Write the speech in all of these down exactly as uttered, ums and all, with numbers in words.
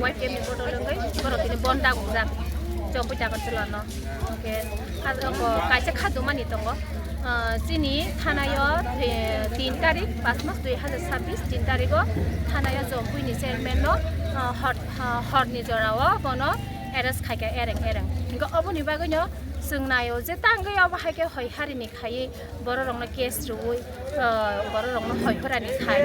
Y P M ni bodol wngwi borok tini bon dagujak Chompuichakarchulo no. Hwnkhe abo kaisa khadumani tongo. Ah, chini thanayo, eh, tin tarik, pas mas dui hazar sabbish, tin tarigo thanayo Chompuini chairman no, ah, hor, ah, horni jorao bono arrest khaikha ereng ereng. Hwnkhe oboni bagwino chwng naio je tangwi obo hai khe hoi harini khaiwi bororokno case rwui, ah, bororokno hoi horani khai.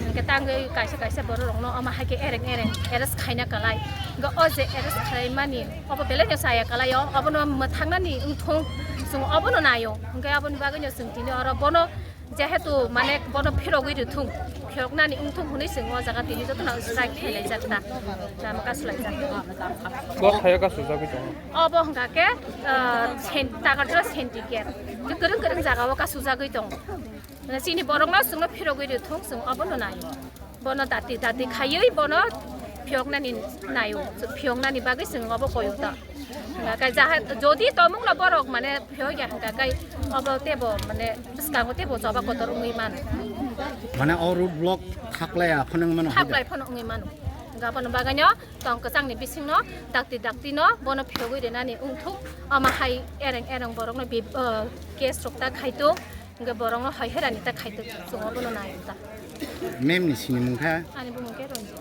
Hwnkhe tangwi kaisa kaisa bororokno omo hai khe ereng ereng arrest khaina kalai. Hwnkhe o je arrest khlaimani obo belai no chaya kalai o, obono mwthangnani wngthung, chwng obono naio. Hwnkhe aboni bagwino chwng tini oro bono jehetu mane bono phirogwi rwthung, phiroknani wngthung hwnwi chwng o jaga tini jotono strike khlaijak ta, lama kasulaijak. Bo thaio kasujagwi tongo. Obo hwnkha khe, ah, sen-, Takarjala syndicate. Tei kwrwng kwrwng jagao kasujagwi tongo. Chini borokno chwngno phirogwi rwthung, chwng obono naio. Bono dati dati khaiwi bono phiyoknani naio, phiyoknani bagwi chwng obo koyo ta. Hwnkha khe jaha, jodi tomungno borok mane phiyokya hwnkha khe obo teibo mane bwskango teibo choba kotor wngwi mano. Mane o road block thaklaiya phano wngwi mano. Thaklai phano wngwi mano. Hwnkha aboni bagwino tong kwchangni bisingno dakti daktino bono phiyogwi rwnani wngthuk, omo hai ereng ereng borokno bi-, o, case rok ta khaitung. Hwnkhe borokno hoi herani ta khaitok, chwng obono nai ta. Mem ni sinimung kha? Ani bumung khe Ranjit.